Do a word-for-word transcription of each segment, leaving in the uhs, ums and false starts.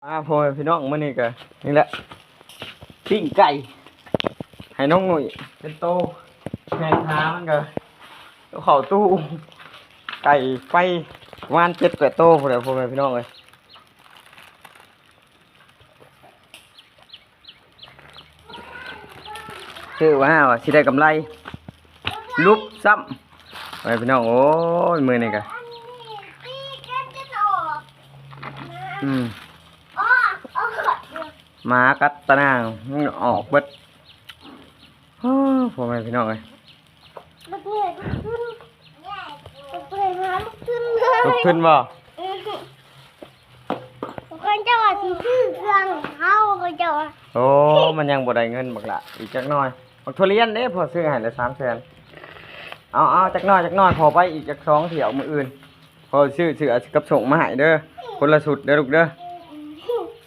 อ่า พ่อแม่พี่น้อง มื้อนี้ก็นี่แหละ ปิ้งไก่ ให้น้องหนุ่ยเป็นโต แม่ค้ามันก็เอาเข้าตู้ ไก่ไปประมาณเจ็ดแปดโตพู้นแหละ พ่อแม่พี่น้องเอ้ย คือว่าว่าสิได้กำไร ลุบซ้ำ ไปพี่น้อง โอ้ย มื้อนี้ก็ อืม หมากัดตะนาง มันออกเบิด โอ้ พ่อแม่พี่น้องเอ้ย บักเหนื่อยลุกขึ้น บักเหนื่อยหาลุกขึ้นเลย ลุกขึ้นบ่ อือฮึ เขาเจ้าว่าสิซื้อเครื่องเขา เขาเจ้าว่า โอ้ มันยังบ่ได้เงินบักหล่ะ อีกจักหน่อย บักทุเรียนเด้ พ่อซื้อให้ละสามแสน เอา เอา จักหน่อย จักหน่อย พ่อไปอีกจักสองเที่ยวมื้ออื่น พ่อซื้อเสื้อกับส่งมาให้เด้อ คนละชุดเด้อลูกเด้อ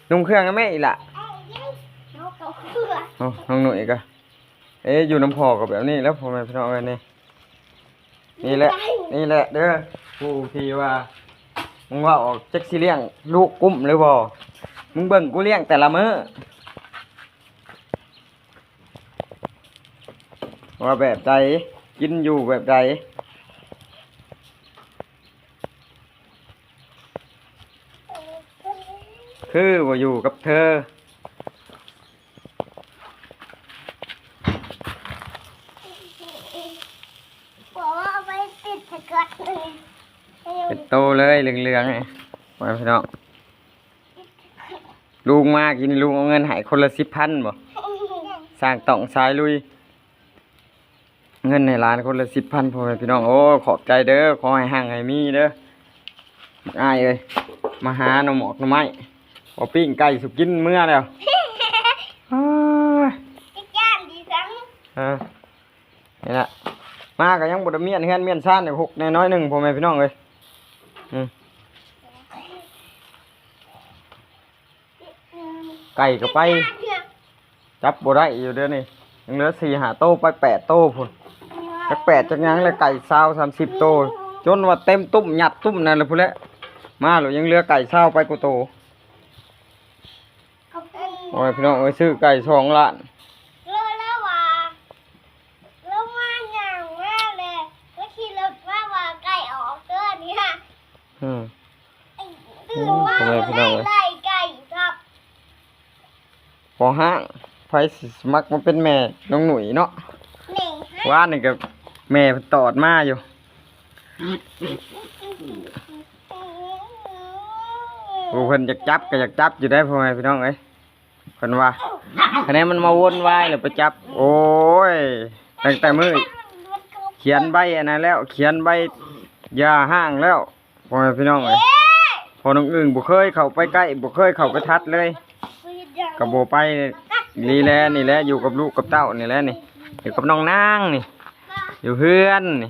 นุ่งเครื่องให้แม่อีกล่ะ เอาเขาเครื่อง โอ้ น้องหนุ่ยก็ เอ๊ะ อยู่นำพ่อก็แบบนี้แหละ พ่อแม่พี่น้องเอ้ย นี่ นี่แหละ นี่แหละเด้อ ผู้ที่ว่า มึงว่าออกจักสิเลี้ยงลูกกุ้มหรือบ่ มึงเบิ่งกูเลี้ยงแต่ละมื้อ ว่าแบบใด กินอยู่แบบใด คือบ่อยู่กับเธอ บอกว่าเอาไปติดสก๊อตเลย เป็นโตเลยเหลืองๆ นี่ มาพี่น้อง ลุงมากิน ลุงเอาเงินให้คนละสิบพันบ่ สร้างต้องสายลุย เงินให้หลานคนละสิบพัน พ่อแม่พี่น้อง โอ้ ขอบใจเด้อ ขอให้ฮั่งให้มีเด้อ บักอ้ายเอ้ย มาหาหน่อหมอกหน่อไม้ เอาปิ้งไก่สุกินเมื่อแล้ว อ้าย จะย่านดีจัง เออ นี่แหละ มาก็ยังบ่ได้เมียนเฮือนเมียนซานเนี่ย หกแน่น้อยหนึ่ง พ่อแม่พี่น้องเอ้ย อืม ไก่ก็ไป จับบ่ได้อยู่เดี๋ยวนี้ ยังเหลือสี่ห้าโต ไปแปดโตพู้น จักแปดจักหยังเลย ไก่ซาวสามสิบโต จนว่าเต็มตุ้ม ยัดตุ้มนั่นเลยพู้นแหละ มาแล้วยังเหลือไก่ซาวไปกว่าโต โอ้ย พี่น้องเอ้ย ซื้อไก่สองล้าน แล้ว แล้วว่า แล้วมาย่างมาเลย แล้วขี่รถมาว่าไก่ออกเด้อเนี่ย อืม ตื่นมา โอ้ย พี่น้องเอ้ย ไล่ไก่ครับ พอห้าง ไผสิสมัครมาเป็นแม่น้องหนุ่ยเนาะ แม่ฮะ ว่านี่ก็แม่เพิ่นตอดมาอยู่ ผู้เพิ่นอยากจับก็อยากจับอยู่ได้ พ่อแม่พี่น้องเอ้ย เพิ่นว่า คะแนนมันมาวนวายแล้วไปจับ โอ้ย ตั้งแต่มื้อเขียนใบอันนั้นแล้ว เขียนใบหย่าฮ้างแล้ว พ่อแม่พี่น้องเอ้ย พ่อน้องอึ่งบ่เคยเข้าไปใกล้ บ่เคยเข้าไปทัดเลย ก็บ่ไป นี่แหละ นี่แหละ อยู่กับลูกกับเต้านี่แหละนี่ อยู่กับน้องนางนี่ อยู่เฮือนนี่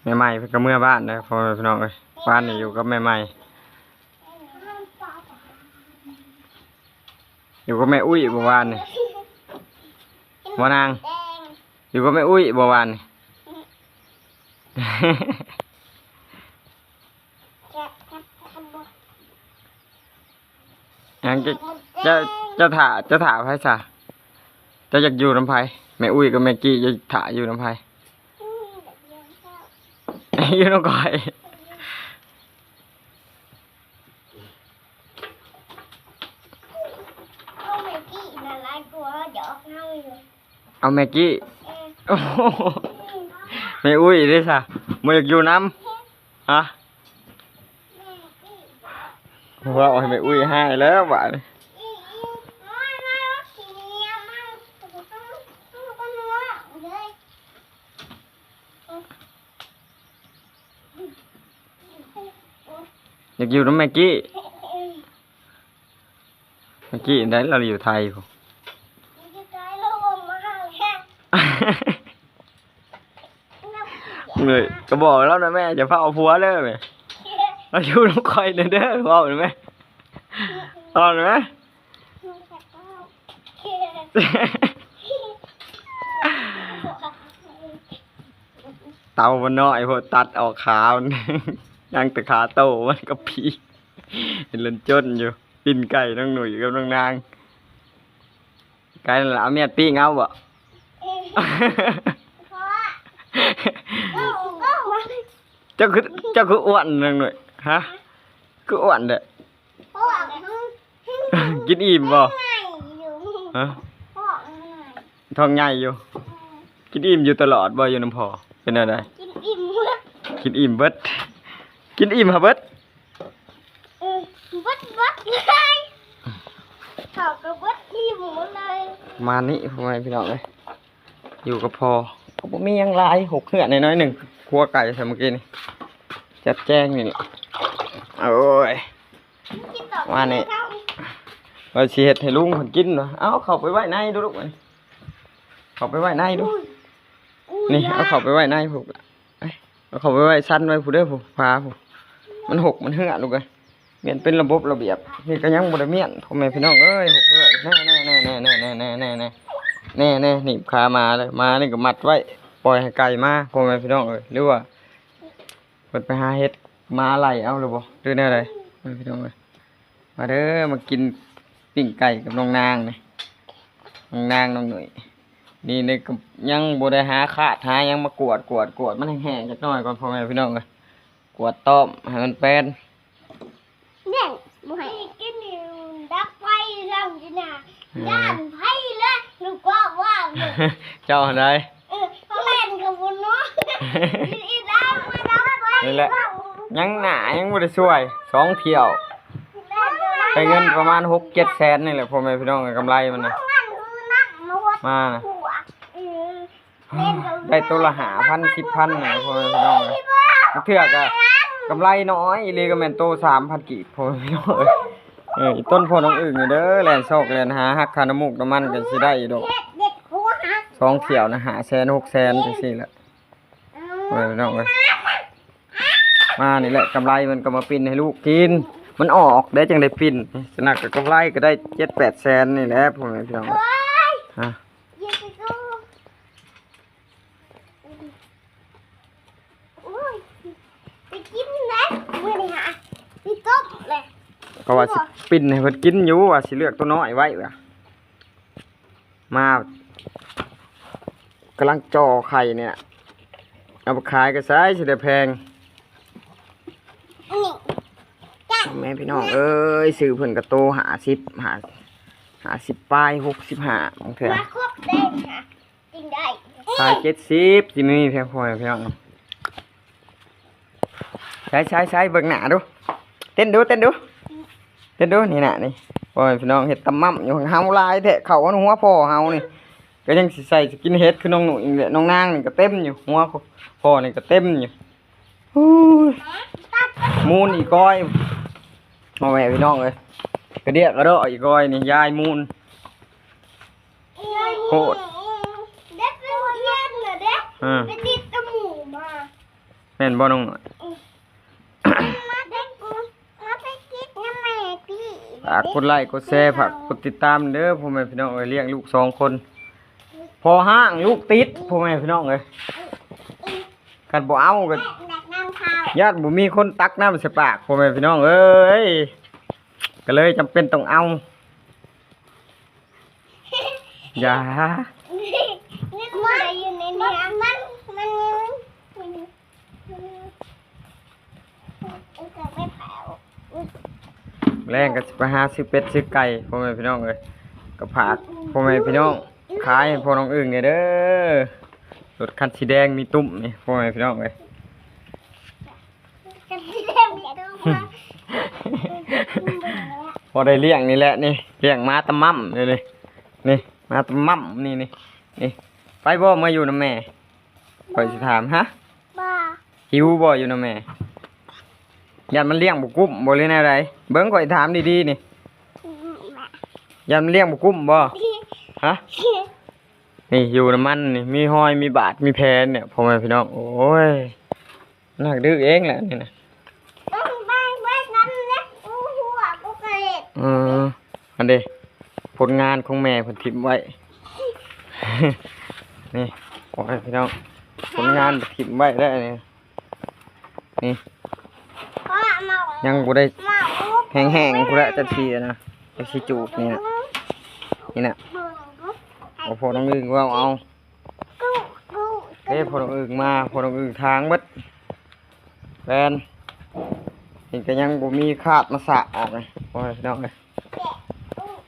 แม่ใหม่เพิ่นก็เมือบ้านเด้อ พ่อแม่พี่น้องเอ้ย บ้านนี่อยู่กับแม่ใหม่ อยู่กับแม่อุ้ยเมื่อวานนี่ บ่นาง อยู่กับแม่อุ้ยเมื่อวานนี่ หยังจะ จะ จะถ่า จะถ่าไผซะ จะอยากอยู่นำไผ แม่อุ้ยกับแม่กี้จะถ่าอยู่นำไผ อยู่นำข่อย เอาแม่กี้น่ะหลายกว่าดอกเฮาอยู่ เอาแม่กี้ เออ โอ้โห แม่อุ้ยเด้ซะ บ่อยากอยู่นำ ฮะ ว่าเอาให้แม่อุ้ยให้แล้วบาดนี้ อยากอยู่นำแม่กี้ แม่กี้ได้ เราอยู่ไทยพุ้น เหนื่อย ก็บอกแล้วนะแม่ อย่าพาเอาผัวเด้อแม่ เราอยู่นำข่อยเด้อ เว้านะแม่ เอานะแม่ เตามันน้อยโพด ตัดออกขามัน ยังแต่ขาโตมันกับผี เห็นเล่นจนอยู่ ปิ้งไก่น้องหนุ่ยกับน้องนาง ไก่นั่นล่ะเอาเมียดปิ้งเอาบ่ เจ้าคือ เจ้าคืออ้วนน้องหนุ่ย ฮะ คืออ้วนเด้อ กินอิ่มบ่ ฮะ ท้องใหญ่อยู่ กินอิ่มอยู่ตลอดบ่อยู่นำพ่อ เป็นแนวใด กินอิ่มเบิด กินอิ่มเบิด กินอิ่มหาเบิด เออ เบิดเบิดเลย เขาก็เบิดอิ่มหมดเลย ประมาณนี้พ่อแม่พี่น้องเอ้ย อยู่กับพ่อ ก็บ่มีหยังหลาย หกเฮือนน้อยๆหนึ่ง ครัวไก่ใส่เมื่อกี้นี่ จัดแจงนี่แหละ โอ้ย ว่านี่ ว่าสิเฮ็ดให้ลุงเพิ่นกินเนาะ เอาเข้าไปไว้ในดูลูก เข้าไปไว้ในดู นี่ เอาเข้าไปไว้ในพุ้น เอ้ย เอาเข้าไปไว้ซั้นไว้พุ้นเด้อพุ้น พาพุ้น มันหกมันเหือลูกเอ้ย เมียนเป็นระบบระเบียบ นี่ก็ยังบ่ได้เมียน พ่อแม่พี่น้องเอ้ย หกเหือ แน่ๆๆๆๆๆๆๆๆๆ หนีบขาหมาเลย หมานี่ก็มัดไว้ ปล่อยให้ไก่มา พ่อแม่พี่น้องเอ้ย หรือว่า เพิ่นไปหาเห็ด หมาไล่เอาหรือบ่ หรือแนวใด พ่อแม่พี่น้องเอ้ย มาเด้อ มากินปิ้งไก่กับน้องนางนี่ น้องนางน้องหนุ่ย นี่ นี่ก็ยังบ่ได้หาคาดหาหยังมากวด กวด กวด มันแห้งๆจักหน่อยก่อน พ่อแม่พี่น้องเอ้ย กวดต้อมให้มันแปน เนี่ย บ่ให้กินนี่ ดับไฟแล้วนี่นะ อืม ย่านไฟเลย ลูกก็ว่าเลย เจ้าอันใด เออ แล่นกับบุญเนาะ อีดาวมาดับไฟ นี่แหละ ยังหนายังบ่ได้ช่วย สองเที่ยว ได้เงินประมาณหกเจ็ดแสนนี่แหละ พ่อแม่พี่น้อง กำไรมันนะ มานะ ได้ตัวละห้าพัน สิบพันนะ พ่อแม่พี่น้อง บางเทื่อก็กำไรน้อยอีหลีก็แม่นโตสามพันกีบ พ่อแม่พี่น้อง เออ อีต้นพ่อน้องอึ่งนี่เด้อ แล่นซอกแล่นหา หักค่าน้ำมูกน้ำมันก็สิได้อยู่ดอก สองเที่ยวนะ ห้าแสน หกแสนจังซี่แหละ พ่อแม่พี่น้องเอ้ย มานี่แหละ กำไรมันก็มาปิ้นให้ลูกกิน มันออกได้จังได้ปิ้น สนักก็กำไรก็ได้เจ็ดแปดแสนนี่แหละ พ่อแม่พี่น้องเอ้ย ฮะ โอ้ย ไปกินนะ มื้อนี้หา ไปต้มเลย ก็ว่าสิปิ้นให้เพิ่นกินอยู่ ว่าสิเลือกตัวน้อยไว้ว่ะ มา กำลังจ่อไข่เนี่ย เอาไปขายก็ใช้สิได้แพง นี่ จ้ะ แม่พี่น้องเอ้ย ซื้อเพิ่นกะโตห้าสิบ ห้า ห้าสิบปลาย หกสิบห้า บางเทื่อ มาครบเลยค่ะ กินได้ ขายเจ็ดสิบ สิมีเพียงพอพี่น้อง ใช้ใช้ใช้เบิ่งหน้าดู เต้นดู เต้นดู เต้นดู นี่น่ะ นี่ พ่อแม่พี่น้อง เฮ็ดตำม่ำอยู่ เฮาหลายแท้ เข้าหัวพ่อเฮานี่ ก็ยังสิใส่สกินเฮดคือน้องหนุ่ยนี่แหละ น้องนางนี่ก็เต็มอยู่ หัวพ่อนี่ก็เต็มอยู่ ฮู้ย มูนอีกก้อย พ่อแม่พี่น้องเอ้ย กระเดียกกระเดาะอีกก้อยนี่ ยายมูน โคตร เด็กไปโรงเรียนเหรอเด็ก อ่า ไปติดตะหมู่มา แม่นบ่น้องหน่อย มาเด็กกู มาไปคิดน้ำแม่พี่ ฝากกดไลค์กดแชร์ ฝากกดติดตามเด้อ พ่อแม่พี่น้องเอ้ย เลี้ยงลูกสองคน พ่อห้างลูกติด พ่อแม่พี่น้องเอ้ย คันบ่เอาก็ แม่อยากน้ำข้าว ย่านบ่มีคนตักน้ำใส่ปาก พ่อแม่พี่น้องเอ้ย ก็เลยจำเป็นต้องเอา อย่า มันอยู่ในนี้ มัน มัน มัน มัน แรงก็สิไปหาซื้อเป็ดซื้อไก่ พ่อแม่พี่น้องเอ้ย ก็ฝากพ่อแม่พี่น้อง ขายให้พ่อน้องอึ่งเนี่ยเด้อ รถคันสีแดงมีตุ้มนี่ พ่อแม่พี่น้องเอ้ย พอได้เลี้ยงนี่แหละนี่ เลี้ยงหมาตะม่ำนี่ นี่ นี่หมาตะม่ำนี่ นี่ นี่ ไปบ่มาอยู่นำแม่ ข้อยสิถาม ฮะ บ่ หิวบ่อยู่นำแม่ ย่านมันเลี้ยงบ่กุ้มบ่หรือแนวใด เบิ่งข้อยถามดีๆนี่ อืม ย่านมันเลี้ยงบ่กุ้มบ่ ฮะ นี่อยู่นำมันนี่ มีฮอย มีบาด มีแผลเนี่ย พ่อแม่พี่น้อง โอ้ย หนักดื้อเองแหละนี่นะ ต้องไปไว้นั่นแหละ อู้หัวกูเกลียด เออ อันเด้ ผลงานของแม่เพิ่นถิ่มไว้ นี่ โอ้ยพี่น้อง ผลงานถิ่มไว้แล้วนี่ นี่ พ่อมา ยังบ่ได้ มาอู้ แห้งๆพุ้นแหละ จักสินะ จักสิจูบนี่นะ นี่นะ เอาพ่อน้องอึ่งเว้าเอา เอ้ย พ่อน้องอึ่งมา พ่อน้องอึ่งทางเบิด แฟน นี่ก็ยังบ่มีคาดมาสะออกเลย พ่อแม่พี่น้องเอ้ย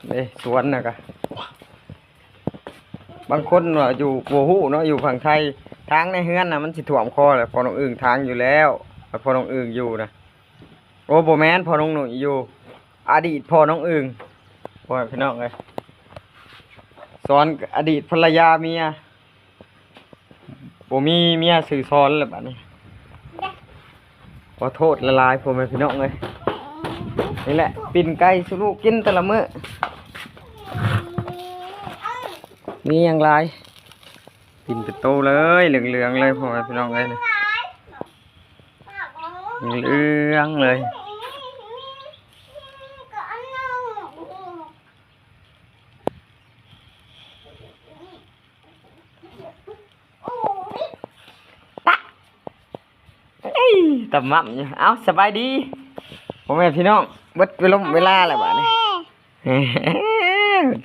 เด้ สวนน่ะกะ บางคนว่าอยู่บ่ฮู้เนาะ อยู่ฝั่งไทย ทางในเฮือนน่ะมันสิท่วมคอแหละ พ่อน้องอึ่งทางอยู่แล้ว พ่อน้องอึ่งอยู่นะ โอ้ บ่แม่น พ่อน้องหนุ่ยอยู่ อดีตพ่อน้องอึ่ง พ่อแม่พี่น้องเอ้ย สอนอดีตภรรยาเมีย บ่มีเมียชื่อสอนแล้วบัดนี้ ขอโทษหลายๆ พ่อแม่พี่น้องเอ้ย นี่แหละ ปิ้งไก่สู่ลูกกินแต่ละมื้อ มีหยังหลาย ปิ้งเป็นโตเลย เหลืองๆเลย พ่อแม่พี่น้องเอ้ย เหลืองเลย เอ้ย ตำม่ำอยู่ เอ้า สบายดี พ่อแม่พี่น้อง เบิดเวลา เวลาแล้วบัดนี้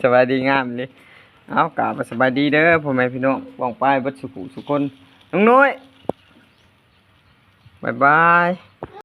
สบายดีงามเลย เอ้า กราบสบายดีเด้อ พ่อแม่พี่น้อง ป้องปายเบิดสุขุสุคน น้องน้อย บ๊ายบาย